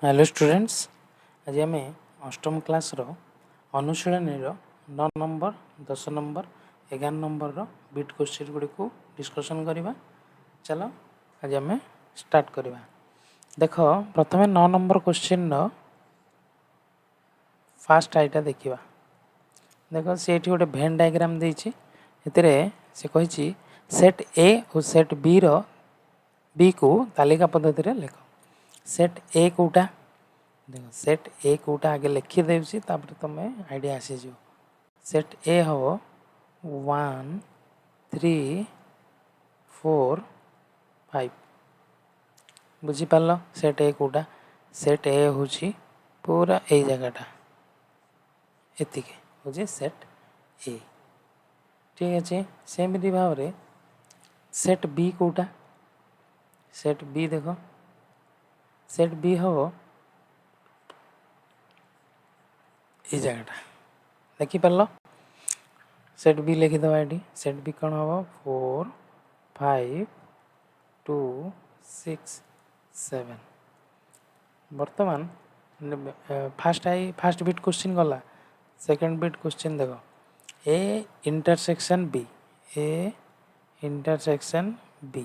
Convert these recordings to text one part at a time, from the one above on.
Hello students, ଆଜି ଆମେ ଅଷ୍ଟମ କ୍ଲାସ୍ର ଅନୁଶୀଳନୀର 9 ନମ୍ବର, 10 ନମ୍ବର, 11 ନମ୍ବରର ବିଟ୍ କୋଶ୍ଚିନ୍ ଗୁଡ଼ିକୁ ଡିସ୍କସନ୍ କରିବା। ଚାଲ, ଆଜି ଆମେ ଷ୍ଟାର୍ଟ କରିବା। ଦେଖ, ପ୍ରଥମେ 9 ନମ୍ବର କୋଶ୍ଚିନ୍ର ଫାଷ୍ଟ ଆଇଟା ଦେଖିବା। ଦେଖ, ସେ ଏଠି ଗୋଟେ ଭେନ୍ ଡାଇଗ୍ରାମ୍ ଦେଇଛି। ଏଥିରେ ସେ କହିଛି, ସେଟ୍ ଏ ଓ ସେଟ୍ ବିକୁ ତାଲିକା ପଦ୍ଧତିରେ ଲେଖ। ସେଟ୍ ଏ କେଉଁଟା? ଦେଖ, ସେଟ୍ ଏ କେଉଁଟା ଆଗେ ଲେଖିଦେଉଛି, ତାପରେ ତୁମେ ଆଇଡ଼ିଆ ଆସିଯିବ। ସେଟ୍ ଏ ହେବ 1, 3, 4, 5। ବୁଝିପାରିଲ ସେଟ୍ ଏ କେଉଁଟା? ସେଟ୍ ଏ ହେଉଛି ପୁରା ଏଇ ଜାଗାଟା, ଏତିକି ହେଉଛି ସେଟ୍ ଏ। ଠିକ୍ ଅଛି। ସେମିତି ଭାବରେ ସେଟ୍ ବି କେଉଁଟା? ସେଟ୍ ବି ଦେଖ, ସେଟ୍ ବି ହେବ ଏଇ ଜାଗାଟା। ଦେଖିପାରିଲ? ସେଟ୍ ବି ଲେଖିଦେବା ଏଠି। ସେଟ୍ ବି କ'ଣ ହେବ? 4, 5, 2, 6, 7। ବର୍ତ୍ତମାନ first I, first bit question ଗଲା। ସେକେଣ୍ଡ ବିଟ୍ କୋଶ୍ଚିନ୍ ଦେଖ, A intersection B। A intersection B।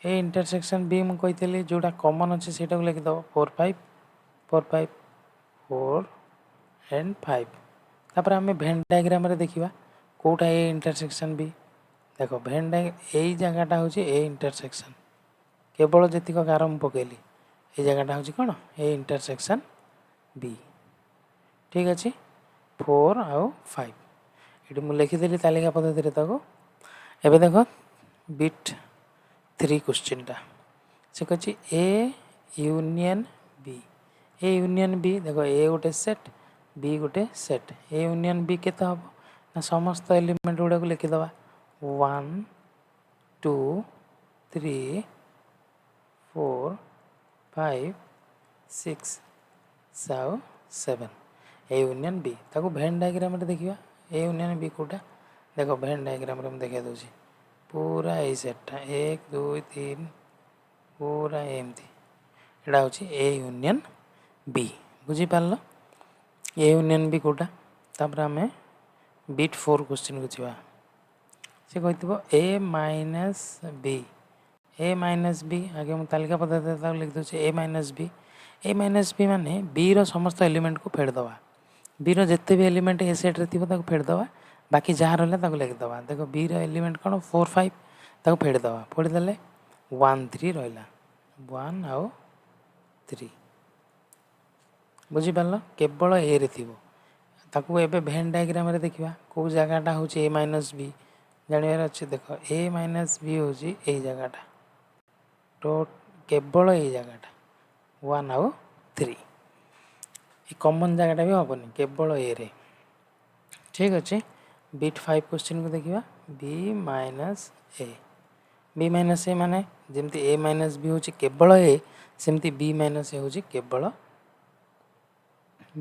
A intersection B, ମୁଁ କହିଥିଲି ଯେଉଁଟା କମନ୍ ଅଛି ସେଇଟାକୁ ଲେଖିଦେବ। 4, 5, 4, 5, 4 and 5। ତାପରେ ଆମେ ଭେନ୍ ଡାଇଗ୍ରାମରେ ଦେଖିବା କେଉଁଟା ଏ ଇଣ୍ଟରସେକ୍ସନ୍ ବି। ଦେଖ, ଭେନ୍ ଡାଇ ଏଇ ଜାଗାଟା ହେଉଛି ଏ ଇଣ୍ଟରସେକ୍ସନ୍। କେବଳ ଯେତିକ ଗାର ମୁଁ ପକେଇଲି, ଏଇ ଜାଗାଟା ହେଉଛି କ'ଣ? ଏ ଇଣ୍ଟରସେକ୍ସନ୍ ବି। ଠିକ୍ ଅଛି। ଫୋର୍ ଆଉ ଫାଇଭ୍ ଏଠି ମୁଁ ଲେଖିଦେଲି ତାଲିକା ପଦ୍ଧତିରେ ତାକୁ। ଏବେ ଦେଖ, ବିଟ୍ ଥ୍ରୀ କୋଶ୍ଚିନ୍ଟା ସେ କହିଛି A union B। A union B, ଦେଖ, ଏ ଗୋଟେ ସେଟ୍, ବି ଗୋଟେ ସେଟ୍। ଏ ୟୁନିୟନ୍ ବି କେତେ ହେବ ନା ସମସ୍ତ ଏଲିମେଣ୍ଟ ଗୁଡ଼ାକୁ ଲେଖିଦେବା। 1, 2, 3, 4, 5, 6 ଆଉ 7। ଏ ୟୁନିୟନ୍ ବି, ତାକୁ ଭେନ୍ ଡାଇଗ୍ରାମରେ ଦେଖିବା। ଏ ୟୁନିୟନ୍ ବି କେଉଁଟା? ଦେଖ, ଭେନ୍ ଡାଇଗ୍ରାମରେ ମୁଁ ଦେଖାଇ ଦେଉଛି। ପୁରା ଏଇ ସେଟ୍ଟା, ଏକ, ଦୁଇ, ତିନି, ପୁରା ଏମିତି, ଏଇଟା ହେଉଛି ଏ ୟୁନିୟନ୍ ବି। ବୁଝିପାରିଲ ଏ ୟୁନିୟନ୍ ବି କେଉଁଟା? ତାପରେ ଆମେ ବିଟ୍ ଫୋର୍ କୋଶ୍ଚିନ୍କୁ ଯିବା। ସେ କହିଥିବ A minus B। A minus B, ଆଗେ ମୁଁ ତାଲିକା ପଦ୍ଧତିରେ ତାକୁ ଲେଖିଦେଉଛି। A minus B। A minus B ମାନେ ବିର ସମସ୍ତ ଏଲିମେଣ୍ଟକୁ ଫେଡ଼ିଦେବା। ବିର ଯେତେ ବି ଏଲିମେଣ୍ଟ ଏ ସେଟ୍ରେ ଥିବ, ତାକୁ ଫେଡ଼ିଦେବା। ବାକି ଯାହା ରହିଲା, ତାକୁ ଲେଖିଦେବା। ଦେଖ, ବିର ଏଲିମେଣ୍ଟ କ'ଣ? Four, five. ତାକୁ ଫେଡ଼ିଦେବା। ଫେଡ଼ିଦେଲେ ୱାନ୍, ଥ୍ରୀ ରହିଲା। ୱାନ୍ ଆଉ ଥ୍ରୀ, ବୁଝିପାରିଲ? କେବଳ ଏରେ ଥିବ। ତାକୁ ଏବେ ଭେନ୍ ଡାଇଗ୍ରାମରେ ଦେଖିବା, କେଉଁ ଜାଗାଟା ହେଉଛି ଏ ମାଇନସ୍ ବି ଜାଣିବାର ଅଛି। ଦେଖ, ଏ ମାଇନସ୍ ବି ହେଉଛି ଏଇ ଜାଗାଟା ତ, କେବଳ ଏଇ ଜାଗାଟା, ୱାନ୍ ଆଉ ଥ୍ରୀ। ଏ କମନ୍ ଜାଗାଟା ବି ହେବନି, କେବଳ ଏରେ। ଠିକ୍ ଅଛି। ବିଟ୍ ଫାଇଭ୍ କୋଶ୍ଚିନ୍କୁ ଦେଖିବା। B minus A। B minus A ମାନେ ଯେମିତି ଏ ମାଇନସ୍ ବି ହେଉଛି କେବଳ ଏ, ସେମିତି ବି ମାଇନସ୍ ଏ ହେଉଛି କେବଳ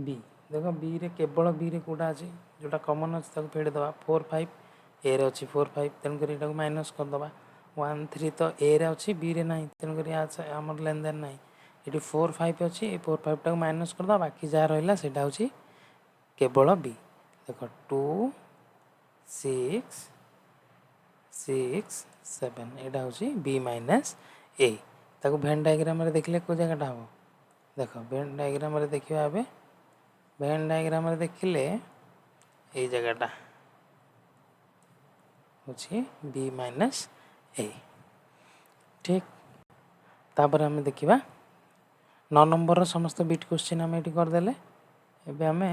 ବି। ଦେଖ, ବିରେ, କେବଳ ବିରେ କେଉଁଟା ଅଛି? ଯେଉଁଟା କମନ୍ ଅଛି, ତାକୁ ଫେଡ଼ିଦେବା। ଫୋର୍, ଫାଇଭ୍ ଏରେ ଅଛି, ଫୋର୍, ଫାଇଭ୍। ତେଣୁକରି ଏଇଟାକୁ ମାଇନସ୍ କରିଦେବା। ୱାନ୍, ଥ୍ରୀ ତ ଏରେ ଅଛି, ବିରେ ନାହିଁ, ତେଣୁକରି ଆମର ଲେନଦେନ ନାହିଁ। ଏଠି ଫୋର୍, ଫାଇଭ୍ ଅଛି। ଏ ଫୋର୍, ଫାଇଭ୍ଟାକୁ ମାଇନସ୍ କରିଦେବା। ବାକି ଯାହା ରହିଲା, ସେଇଟା ହେଉଛି କେବଳ ବି। ଦେଖ, ଟୁ, ସିକ୍ସ, ସିକ୍ସ, ସେଭେନ୍, ଏଇଟା ହେଉଛି ବି ମାଇନସ୍ ଏ। ତାକୁ ଭେନ୍ ଡାଇଗ୍ରାମରେ ଦେଖିଲେ କେଉଁ ଜାଗାଟା ହେବ? ଦେଖ, ଭେନ୍ ଡାଇଗ୍ରାମରେ ଦେଖିବା ଏବେ। ଭେନ୍ ଡାଇଗ୍ରାମରେ ଦେଖିଲେ ଏଇ ଜାଗାଟା ହେଉଛି ବି ମାଇନସ୍ ଏ। ଠିକ୍। ତାପରେ ଆମେ ଦେଖିବା, 9 ନମ୍ବରର ସମସ୍ତ ବିଟ୍ କୋଶ୍ଚିନ୍ ଆମେ ଏଠି କରିଦେଲେ। ଏବେ ଆମେ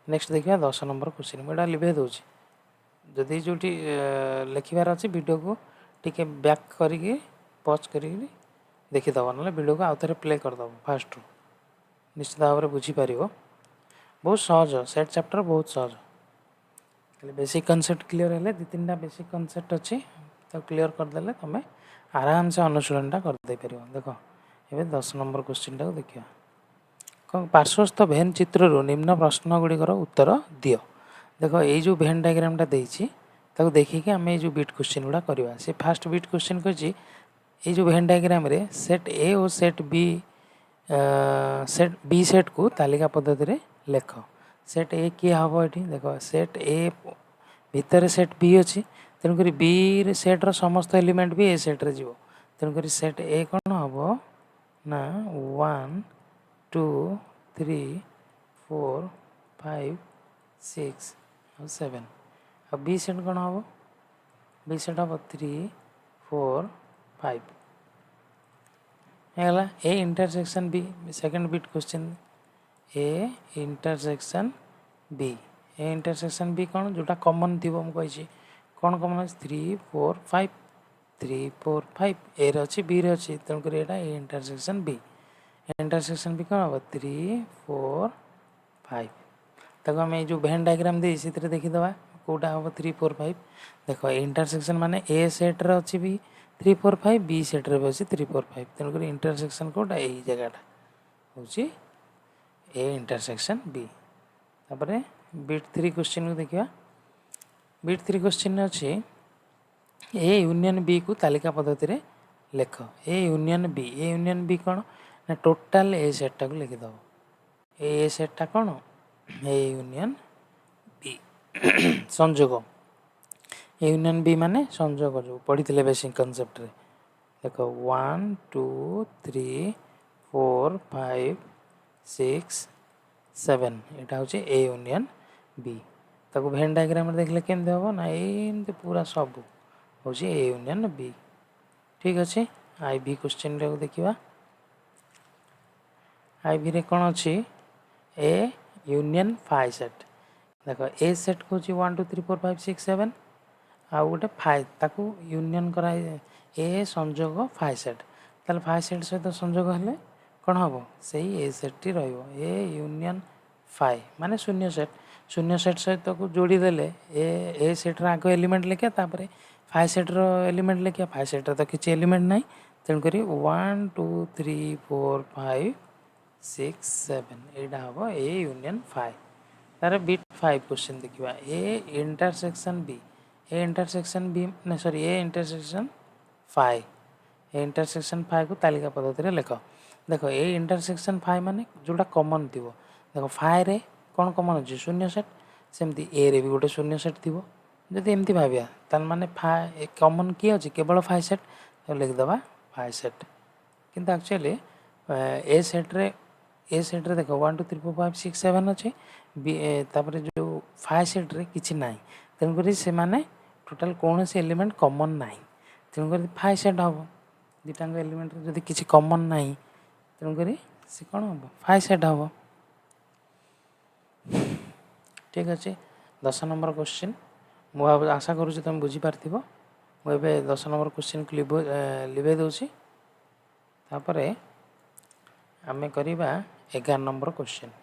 ନେକ୍ସଟ ଦେଖିବା 10 ନମ୍ବର କୋଶ୍ଚିନ୍। ମୁଁ ଏଇଟା ଲିଭେଇ ଦେଉଛି। ଯଦି ଯେଉଁଠି ଲେଖିବାର ଅଛି, ଭିଡ଼ିଓକୁ ଟିକେ ବ୍ୟାକ୍ କରିକି, ପଜ୍ କରିକି ଦେଖିଦେବ, ନହେଲେ ଭିଡ଼ିଓକୁ ଆଉ ଥରେ ପ୍ଲେ କରିଦେବ ଫାଷ୍ଟରୁ। ନିଶ୍ଚିତ ଭାବରେ ବୁଝିପାରିବ। ବହୁତ ସହଜ, ସେଟ୍ ଚାପ୍ଟର ବହୁତ ସହଜ। ଖାଲି ବେସିକ୍ କନସେପ୍ଟ କ୍ଲିଅର୍ ହେଲେ, ଦୁଇ ତିନିଟା ବେସିକ୍ କନସେପ୍ଟ ଅଛି, ତାକୁ କ୍ଲିଅର୍ କରିଦେଲେ ତୁମେ ଆରାମସେ ଅନୁଶୀଳନଟା କରିଦେଇପାରିବ। ଦେଖ, ଏବେ 10 ନମ୍ବର କୋଶ୍ଚିନ୍ଟାକୁ ଦେଖିବା। କ'ଣ? ପାର୍ଶ୍ୱସ୍ଥ ଭେନ୍ ଚିତ୍ରରୁ ନିମ୍ନ ପ୍ରଶ୍ନ ଗୁଡ଼ିକର ଉତ୍ତର ଦିଅ। ଦେଖ, ଏଇ ଯେଉଁ ଭେନ୍ ଡାଇଗ୍ରାମଟା ଦେଇଛି, ତାକୁ ଦେଖିକି ଆମେ ଏଇ ଯେଉଁ ବିଟ୍ କୋଶ୍ଚିନ୍ ଗୁଡ଼ା କରିବା। ସେ ଫାଷ୍ଟ ବିଟ୍ କୋଶ୍ଚିନ୍ କହିଛି, ଏଇ ଯେଉଁ ଭେନ୍ ଡାଇଗ୍ରାମରେ ସେଟ୍ ଏ ଓ ସେଟ୍ ବି ସେଟ୍ ବି ସେଟ୍କୁ ତାଲିକା ପଦ୍ଧତିରେ ଲେଖ। ସେଟ୍ ଏ କିଏ ହେବ ଏଠି? ଦେଖ, ସେଟ୍ ଏ ଭିତରେ ସେଟ୍ ବି ଅଛି, ତେଣୁକରି ବି ସେଟ୍ର ସମସ୍ତ ଏଲିମେଣ୍ଟ ବି ଏ ସେଟ୍ରେ ଯିବ। ତେଣୁକରି ସେଟ୍ ଏ କ'ଣ ହେବ ନା 1, 2, 3, 4, 5, 6 ଆଉ 7। ଆଉ ବି ସେଟ୍ କ'ଣ ହେବ? ବି ସେଟ୍ ହେବ 3, 4, 5 ହେଇଗଲା। A intersection B, second bit question। A intersection B, A intersection B କ'ଣ? ଯେଉଁଟା କମନ୍ ଥିବ। ମୁଁ କହିଛି କ'ଣ କମନ୍ ଅଛି? 3, 4, 5। 3, 4, 5 ଏରେ ଅଛି, ବିରେ ଅଛି, ତେଣୁକରି ଏଇଟା ଏ ଇଣ୍ଟରସେକ୍ସନ୍ ବି। ଇଣ୍ଟରସେକ୍ସନ୍ ବି କ'ଣ ହେବ? 3, 4, 5। ତାକୁ ଆମେ ଏଇ ଯେଉଁ ଭେନ୍ ଡାଇଗ୍ରାମ୍ ଦେଇ ସେଥିରେ ଦେଖିଦେବା କେଉଁଟା ହେବ 3, 4, 5। ଦେଖ, ଇଣ୍ଟରସେକ୍ସନ୍ ମାନେ ଏ ସେଟ୍ରେ ଅଛି ବି 3, 4, 5, ବି ସେଟ୍ରେ ବି ଅଛି 3, 4, 5। ତେଣୁକରି ଇଣ୍ଟରସେକ୍ସନ୍ କେଉଁଟା? ଏଇ ଜାଗାଟା ହେଉଛି ଏ ଇଣ୍ଟରସେକ୍ସନ୍ ବି। ତାପରେ ବିଟ୍ 3 କୋଶ୍ଚିନ୍କୁ ଦେଖିବା। ବିଟ୍ 3 କୋଶ୍ଚିନ୍ ଅଛି, ଏ ୟୁନିୟନ୍ ବିକୁ ତାଲିକା ପଦ୍ଧତିରେ ଲେଖ। A union B, A union B କ'ଣ ନା ଟୋଟାଲ୍ ଏ ସେଟ୍ଟାକୁ ଲେଖିଦେବ। ଏ ସେଟ୍ଟା କ'ଣ? ଏ ୟୁନିୟନ୍ ବି ସଂଯୋଗ। ଏ ୟୁନିୟନ୍ ବି ମାନେ ସଂଯୋଗ, ଯେଉଁ ପଢ଼ିଥିଲେ ବେସିକ୍ କନସେପ୍ଟରେ। ଦେଖ, 1, 2, 3, 4, 5, 6, 7, ଏଇଟା ହେଉଛି ଏ ୟୁନିୟନ୍ ବି। ତାକୁ ଭେନ୍ ଡାଇଗ୍ରାମରେ ଦେଖିଲେ କେମିତି ହେବ ନା ଏମିତି ପୁରା ସବୁ ହେଉଛି ଏ ୟୁନିୟନ୍ ବି। ଠିକ୍ ଅଛି, I V କୋଶ୍ଚିନ୍ଟାକୁ ଦେଖିବା। I ଭିରେ କ'ଣ ଅଛି? ଏ ୟୁନିୟନ୍ ଫାଇ ସେଟ୍। ଦେଖ, ଏ ସେଟ୍ କହୁଛି 1, 2, 3, 4, 5, 6, 7 ଆଉ ଗୋଟେ ଫାଇ, ତାକୁ ୟୁନିୟନ୍ କରା, ଏ ସଂଯୋଗ ଫାଇ ସେଟ୍। ତାହେଲେ ଫାଇ ସେଟ୍ ସହିତ ସଂଯୋଗ ହେଲେ କ'ଣ ହେବ? ସେଇ ଏ ସେଟ୍ଟି ରହିବ। ଏ ୟୁନିୟନ୍ ଫାଇ ମାନେ ଶୂନ୍ୟ ସେଟ୍। ଶୂନ୍ୟ ସେଟ୍ ସହିତକୁ ଯୋଡ଼ି ଦେଲେ ଏ ସେଟ୍ର ଆଗ ଏଲିମେଣ୍ଟ ଲେଖିବା, ତାପରେ ଫାଇ ସେଟ୍ର ଏଲିମେଣ୍ଟ ଲେଖିବା। ଫାଇ ସେଟ୍ର ତ କିଛି ଏଲିମେଣ୍ଟ ନାହିଁ, ତେଣୁକରି 1, 2, 3, 4, 5, 6, 7, ଏଇଟା ହେବ ଏ ୟୁନିୟନ୍ ଫାଇ। ତାର ବିଟ୍ 5 କ୍ୱେଶ୍ଚିନ୍ ଦେଖିବା। A intersection B, A intersection B ନା, ସରି, A intersection phi। A intersection ଫାଇକୁ ତାଲିକା ପଦ୍ଧତିରେ ଲେଖ। ଦେଖ, ଏ ଇଣ୍ଟରସେକ୍ସନ୍ ଫାଇ ମାନେ ଯେଉଁଟା କମନ୍ ଥିବ। ଦେଖ, ଫାଇରେ କ'ଣ କମନ୍ ଅଛି? ଶୂନ୍ୟ ସେଟ୍। ସେମିତି ଏରେ ବି ଗୋଟେ ଶୂନ୍ୟ ସେଟ୍ ଥିବ। ଯଦି ଏମିତି ଭାବିବା, ତାହେଲେ ମାନେ ଫାଇ କମନ୍ କିଏ ଅଛି? କେବଳ ଫାଇ ସେଟ୍। ଲେଖିଦେବା ଫାଇ ସେଟ୍। କିନ୍ତୁ ଆକ୍ଚୁଆଲି ଏ ସେଟ୍ରେ ଦେଖ, 1, 2, 3, 4, 5, 6, 7 ଅଛି। ବି ତାପରେ ଯେଉଁ ଫାଇ ସେଟ୍ରେ କିଛି ନାହିଁ, ତେଣୁକରି ସେମାନେ ଟୋଟାଲ୍ କୌଣସି ଏଲିମେଣ୍ଟ କମନ୍ ନାହିଁ, ତେଣୁକରି ଫାଇ ସେଟ୍ ହେବ। ଦୁଇଟାଙ୍କ ଏଲିମେଣ୍ଟରେ ଯଦି କିଛି କମନ୍ ନାହିଁ, ତେଣୁକରି ସେ କ'ଣ ହେବ? ଫାଇ ସେଟ୍ ହେବ। ଠିକ୍ ଅଛି, 10 ନମ୍ବର କ୍ୱେଶ୍ଚିନ୍ ମୁଁ ଆଶା କରୁଛି ତୁମେ ବୁଝିପାରିଥିବ। ମୁଁ ଏବେ 10 ନମ୍ବର କ୍ୱେଶ୍ଚିନ୍କୁ ଲିଭେଇ ଦେଉଛି। ତାପରେ ଆମେ କରିବା 11 ନମ୍ବର କ୍ୱେଶ୍ଚିନ୍।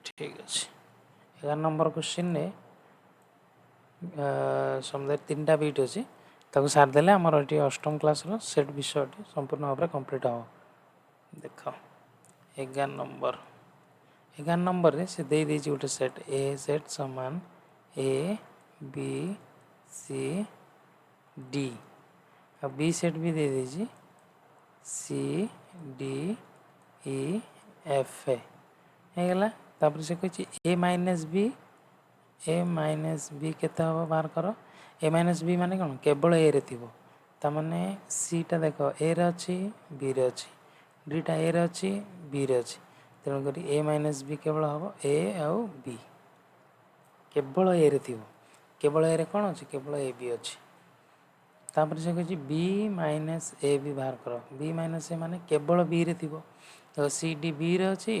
ଠିକ୍ ଅଛି, 11 ନମ୍ବର କ୍ୱେଶ୍ଚିନ୍ରେ ସମୁଦାୟ ତିନିଟା ବିଟ୍ ଅଛି। ତାକୁ ସାରିଦେଲେ ଆମର ଏଠି ଅଷ୍ଟମ କ୍ଲାସ୍ର ସେଟ୍ ବିଷୟଟି ସମ୍ପୂର୍ଣ୍ଣ ଭାବରେ କମ୍ପ୍ଲିଟ୍ ହେବ। ଦେଖ, 11 ନମ୍ବର, 11 ନମ୍ବରରେ ସେ ଦେଇଦେଇଛି ଗୋଟେ ସେଟ୍। ଏ ସେଟ୍ ସମାନ ଏ ବି ସି ଡି, ଆଉ ବି ସେଟ୍ ବି ଦେଇଦେଇଛି ସି ଡି ଇ ଏଫ୍ ହେଇଗଲା। ତାପରେ ସେ କହିଛି A minus B, A minus B କେତେ ହେବ ବାହାର କର। ଏ ମାଇନସ୍ ବି ମାନେ କ'ଣ? କେବଳ ଏରେ ଥିବ। ତାମାନେ ସିଟା ଦେଖ, ଏରେ ଅଛି, ବିରେ ଅଛି, ଡିଟା ଏରେ ଅଛି, ବିରେ ଅଛି। ତେଣୁକରି ଏ ମାଇନସ୍ ବି କେବଳ ହେବ ଏ ଆଉ ବି, କେବଳ ଏରେ ଥିବ। କେବଳ ଏରେ କ'ଣ ଅଛି? କେବଳ ଏ ବି ଅଛି। ତାପରେ ସେ କହିଛି ବି ମାଇନସ୍ ଏ ବି ବାହାର କର। ବି ମାଇନସ୍ ଏ ମାନେ କେବଳ ବିରେ ଥିବ। ତ ସି ଡି ବିରେ ଅଛି,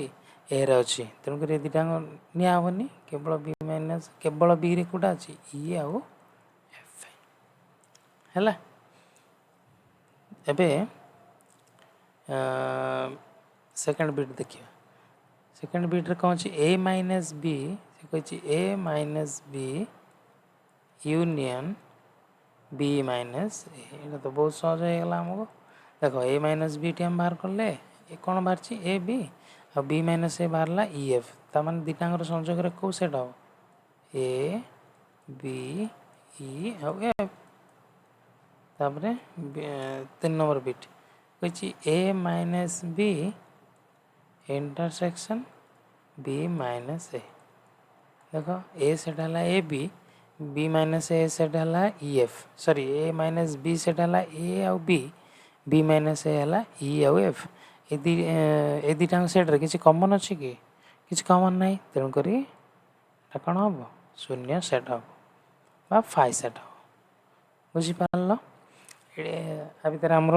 ଏରେ ଅଛି, ତେଣୁକରି ଏ ଦୁଇଟାଙ୍କ ନିଆ ହେବନି। କେବଳ ବି ମାଇନସ୍, କେବଳ ବିରେ କେଉଁଟା ଅଛି? ଇ ଆଉ ଏଫ୍ ହେଲା। ଏବେ ସେକେଣ୍ଡ ବିଟ୍ ଦେଖିବା। ସେକେଣ୍ଡ ବିଟ୍ରେ କ'ଣ ଅଛି? ଏ ମାଇନସ୍ ବି। ସେ କହିଛି A minus B union B minus A। ଏଇଟା ତ ବହୁତ ସହଜ ହେଇଗଲା ଆମକୁ। ଦେଖ, ଏ ମାଇନସ୍ ବିଟି ଆମେ ବାହାର କଲେ ଏ କ'ଣ ବାହାରିଛି? ଏ ବି। ଆଉ ବି ମାଇନସ୍ ଏ ବାହାରିଲା ଇ ଏଫ୍। ତାମାନେ ଦୁଇଟାଙ୍କର ସଂଯୋଗରେ କେଉଁ ସେଟ୍ ହେବ? ଏ ବି ଇ ଆଉ ଏଫ୍। ତାପରେ 3 ନମ୍ବର ବିଟ୍ କହିଛି କହିଛି A minus B intersection B minus A। ଦେଖ, ଏ ସେଟ୍ ହେଲା A B, B minus A set ହେଲା E F, sorry, A minus B set ହେଲା ଏ ଆଉ ବି, ବି ମାଇନସ୍ ଏ ହେଲା ଇ ଆଉ ଏଫ୍। ଏ ଦୁଇଟାଙ୍କ ସେଟ୍ରେ କିଛି କମନ୍ ଅଛି କି? କିଛି କମନ୍ ନାହିଁ। ତେଣୁକରି ଏଟା କ'ଣ ହେବ? ଶୂନ୍ୟ ସେଟ୍ ହେବ ବା ଫାଇ ସେଟ୍ ହେବ। ବୁଝିପାରିଲ? ଆ ଭିତରେ ଆମର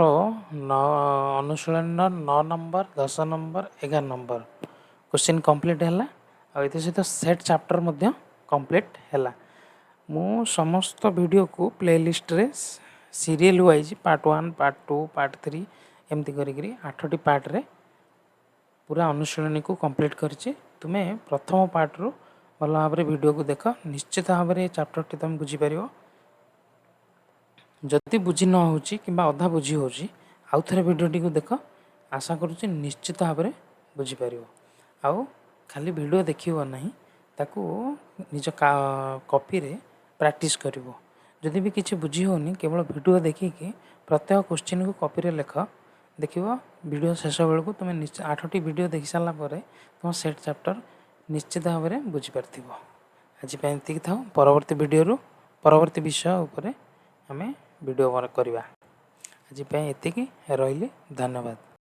ଅନୁଶୀଳନର 9 number, 10 number, 11 number question complete ହେଲା ଆଉ ଏଥି ସହିତ ସେଟ୍ ଚାପ୍ଟର ମଧ୍ୟ କମ୍ପ୍ଲିଟ୍ ହେଲା। ମୁଁ ସମସ୍ତ ଭିଡ଼ିଓକୁ ପ୍ଲେଲିଷ୍ଟରେ serial wise part 1, part 2, part 3 ଏମିତି କରିକିରି ଆଠଟି ପାର୍ଟରେ ପୁରା ଅନୁଶୀଳନୀକୁ କମ୍ପ୍ଲିଟ୍ କରିଛି। ତୁମେ ପ୍ରଥମ ପାର୍ଟରୁ ଭଲ ଭାବରେ ଭିଡ଼ିଓକୁ ଦେଖ। ନିଶ୍ଚିତ ଭାବରେ ଏ ଚାପ୍ଟରଟି ତୁମେ ବୁଝିପାରିବ। ଯଦି ବୁଝି ନ ହେଉଛି କିମ୍ବା ଅଧା ବୁଝି ହେଉଛି, ଆଉ ଥରେ ଭିଡ଼ିଓଟିକୁ ଦେଖ। ଆଶା କରୁଛି ନିଶ୍ଚିତ ଭାବରେ ବୁଝିପାରିବ। ଆଉ ଖାଲି ଭିଡ଼ିଓ ଦେଖିବ ନାହିଁ, ତାକୁ ନିଜ କପିରେ ପ୍ରାକ୍ଟିସ୍ କରିବ। ଯଦି ବି କିଛି ବୁଝି ହେଉନି, କେବଳ ଭିଡ଼ିଓ ଦେଖିକି ପ୍ରତ୍ୟେକ କୋଶ୍ଚିନ୍କୁ କପିରେ ଲେଖ। ଦେଖିବ, ଭିଡ଼ିଓ ଶେଷ ବେଳକୁ ତୁମେ ଆଠଟି ଭିଡ଼ିଓ ଦେଖି ସାରିଲା ପରେ ତୁମ ସେଟ୍ ଚାପ୍ଟର ନିଶ୍ଚିତ ଭାବରେ ବୁଝିପାରିଥିବ। ଆଜି ପାଇଁ ଏତିକି ଥାଉ। ପରବର୍ତ୍ତୀ ଭିଡ଼ିଓରୁ ପରବର୍ତ୍ତୀ ବିଷୟ ଉପରେ ଆମେ ଭିଡ଼ିଓ କରିବା। ଆଜି ପାଇଁ ଏତିକି ରହିଲି। ଧନ୍ୟବାଦ।